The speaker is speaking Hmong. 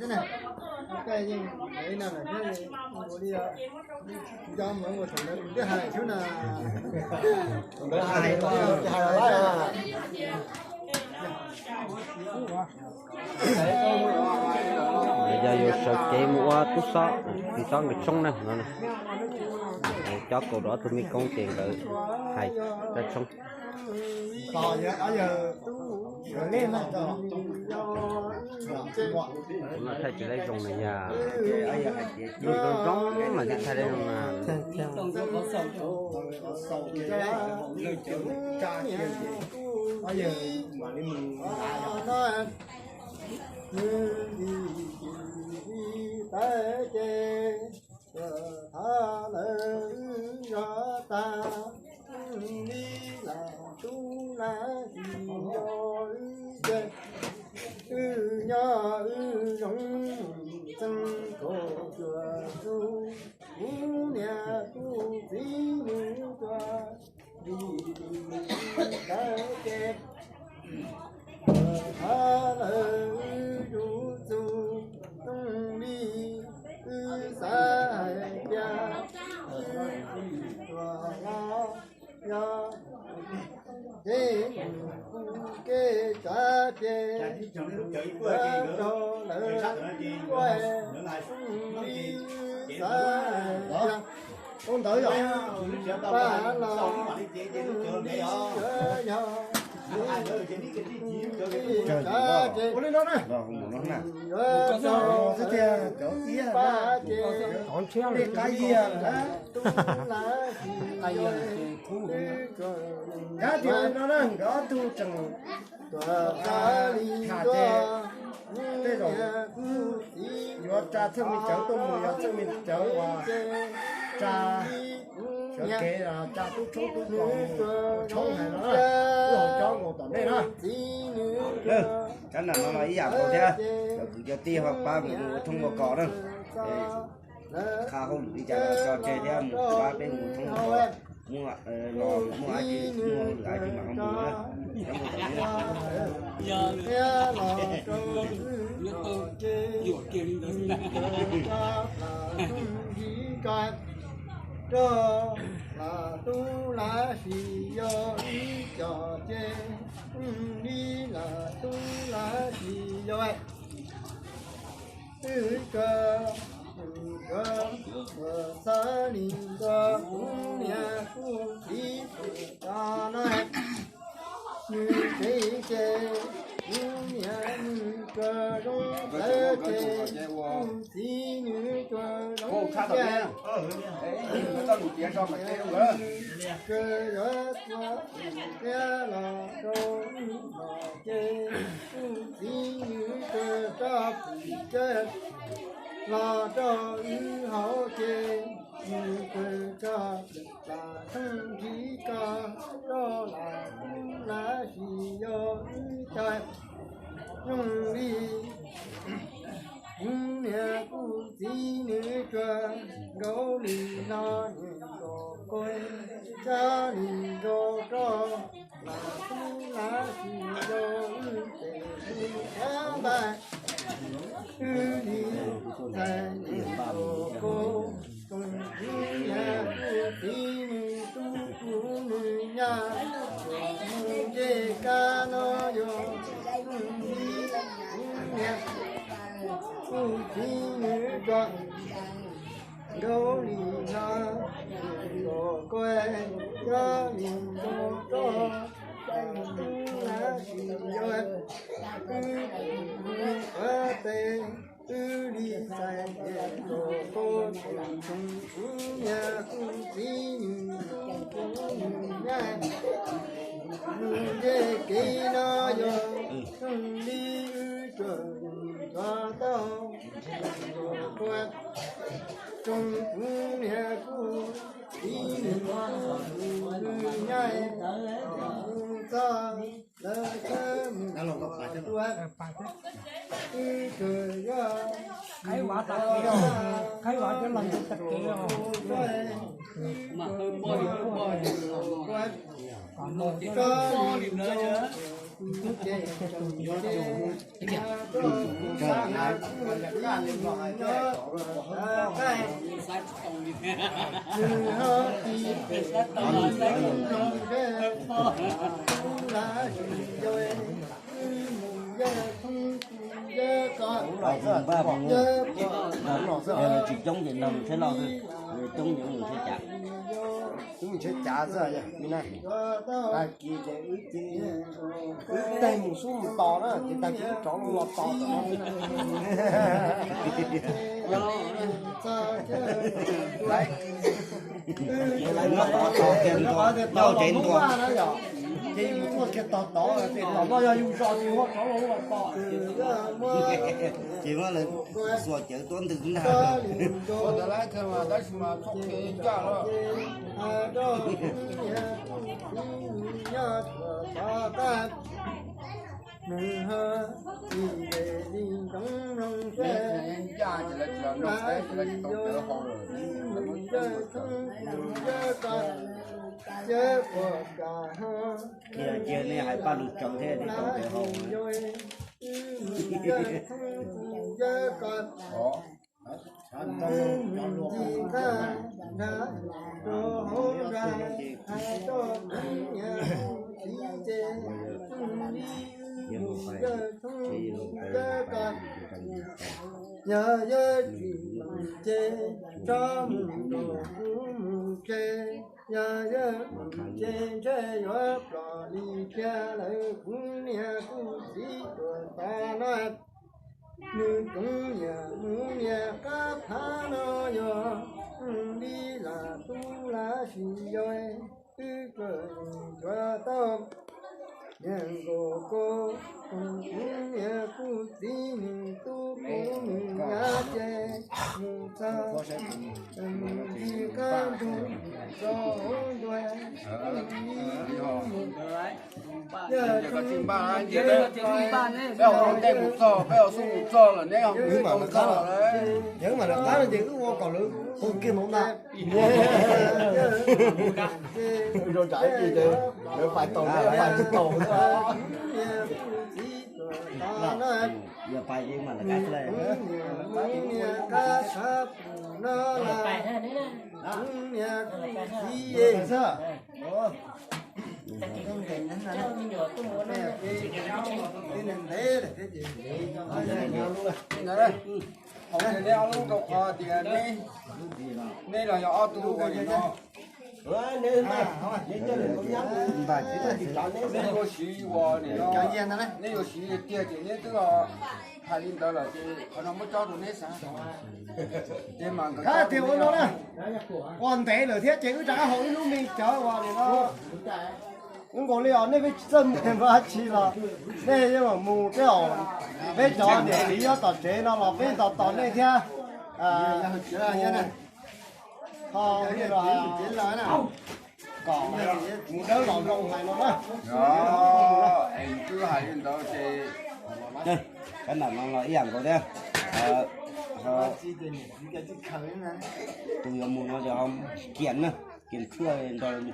Thiab na, koj yeej ib no lawm thiab, ua li nco mus ua thaum ntawd kuv twb hais xwb na. Ntawd hais, hais Yog yuav sawv kev mus ua tub xob, txiv xob nkawd tshoob na no. Coj kaum rau ob tug me koob ces nkawd hais rau tshoob. Kuv no thaij tsis laib zoo na yog, zoo zoo mas thiaj thaij laib zoo na. Nws li li tawv ces, thav lawm wb zov tag, li lam tub lam sis yog wb ces, wb nyob wb zoo, txeeb kaum cuaj tug, kuv niam kuv txiv nws tuag, li li tawv ces, thav lawm wb yug txug, li wb xav hais tias, tuag los yog, ces kuv kev tsav ces, rau lawv ua, li wb xav hais tias, pab los li yog, li tsav ces, yuav rau pab ces, li qab yias lawm, tub lam sis yog, wb tsuas, nkawd ob tug tseem tuag tas li tuaj, tej zaum yuav tsa txheej me cawv tuaj mus, yog txheej me cawv uas tsa sawv kev, tsa tub tshoob tub kos mus ua tshoob hais no, wb haus cov nkaus tom ntej na. Tsab nram no los ib yam nkaus thiab, cov kwv cov tij ho pab mus ua tshoob ua kos na. Qha hauj lwm li cas los tso tseg thiab mus pab peb mus ua tshoob ua kos, muaj los muaj dab tsi, muaj hauj lwm dab tsi mas ho mus na. Cov nkaus tom ntej na. Rau lam tub lam sis yog wb cov ces, li lam tub lam sis yog wb kawg, kawg xav li nco kuv niam kuv txiv txom nyem, nws tsev ces kuv niam nws kawg zoo txawv ces kuv txiv nws kawg zoo tiag. Kawg yuav txua thiab los rau wb los ces, kuv txiv nws kawg tso pwm cawv los rau wb haus ces, nws kawg tso plas theej ntsib koj rau lam tub lam sis yog wb cov zoo li kuv niam kuv txiv nws tsuag nkaus li no nws nkaus koj, tsa li nkaus rau lam tub lam sis yog wb ces wb xav npaj, wb li ntxhais nws nkaus koj, tsoom kwv niam kuv txiv nws tub kuv nws nyab, nws ncej kab no yog wb li, kuv niam kuv txiv nws tsuag nkaus li no nws nkaus koj, tsa li nkaus rau lam tub lam sis yog wb, wb li ntxhais nws nkaus koj, tsoom kwv niam kuv txiv nws tub kuv nws nyab, nws ncej kev no yog zoo li wb tsuag yeej nco tau nkaus koj, tsoom kwv niam kuv txiv nws tub kuv nws nyab, txog lawv txawm mus ua tuag, wb tsuag yog qhaib vav tas kev, qhaib vav cov los tag kev os. Wb tsuag nkaus koj, tsa li nkaus Tsis coob ces nrog mus tsheb loj xwb, coob ces mus tsheb cav. Wb mus tsheb cav xwb na. Tag kis ces wb ces wb teg mus xub mus tos na, ces tag kis wb rov los tos tom no. Lawv noj tod tog kiag ntua, nyob tsev ntua. Ces yus tuaj kiag tog tod, ces tom no yog yus zos ces hu rov los tos. Ces muab lawv xuas cawv tuab ntws ntag. Tab sis mas txhob qhia ncaj lawm. Ncaj ces lawv tsis los nrog peb ces lawv tsis tau cawv hau lawm. Qhia cia nej hais paj lug tsaus thiab tsis tau cawv hau. Yog yawg tsis mus ces tso mus nrog kuv mus tsev. Yog yawg mus ces ntshe yuav plom li thiab lawm. Kuv niam kuv txiv tuaj tod no, nws coob niam mus niam qab phav no yog li lam tub lab sis yau, wb tsuas yog tau niam nkaus ko, kuv niam kuv txiv nws tub kuv nws nyab ces mus txog mus ncig qab ntug tso hauv ntuag. Peb ua ntej mus txog, peb ua xub mus txog lawm, neb ho mus tsis tau txog lawm. Yog wb mam lawv qab no ces wb ua kom lawv qw kiag hmoov ntag. Zoo tsam ib pliag ces lawv pais tau, lawv pais tsis tau. Yog pais ces wb mam lawv qab xwb. Hauv tias neb ob lub rau qhov tias neb los yog ob tug ua nim no. Neb ua siv ua nim no, neb ua siv tiag ces neb twb hais li ntawd lawm ces qhov no muab tso rau neb xav. Ces mas nkawd tias ua no na, ua ntev lawm thiab ces wb rov qab haus ib lub me cawv ua nim no. Wb nkaus li os, nej peb tsis txawj mus dab tsi los nej yeej mam mus thiab os. Peb cov niam txiv nyob tom tsev no los peb tos tos nej thiab. Ho kom mus dawb los zoo hais no na. Twb hais li ntawd ces kab ntam no los ib yam nkaus thiab. Tus yuav mus no ces kiag na, kiag khwb nrog.